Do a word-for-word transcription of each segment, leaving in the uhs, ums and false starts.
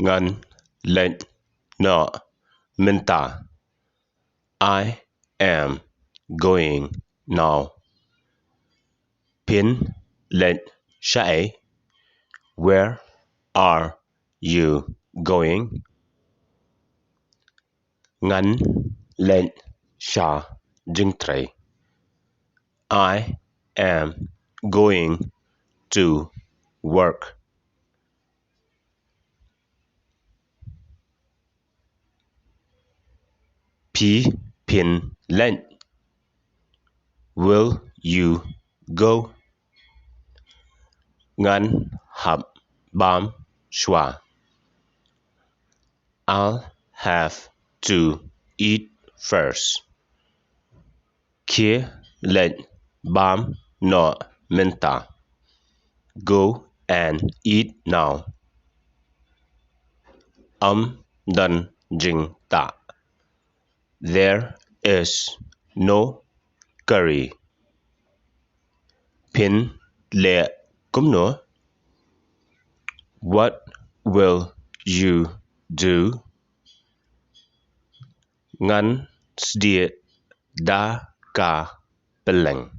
Ngan leit noh mynta. I am going now. Phin leit shaei? Where are you going? Ngan leit sha jingtrei. I am going to work. Phi phin leit? Will you go? Ngan hap bam shuwa. I'll have to eat first. Khie leit bam noh mynta. Go and eat now. Ym don jingtah. There is no curry. Phin leh kumno? What will you do? Ngan sdieh da ka pylleng.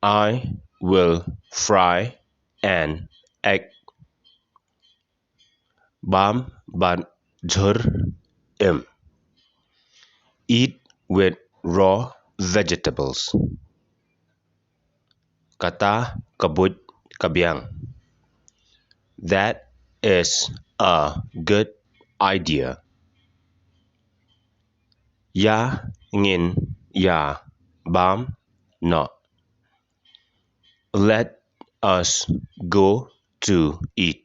I will fry an egg. Bam bad jhur im. Eat with raw vegetables. Kata ka buit ka biang. That is a good idea. Ïa ngin ïa bam noh. Let us go to eat.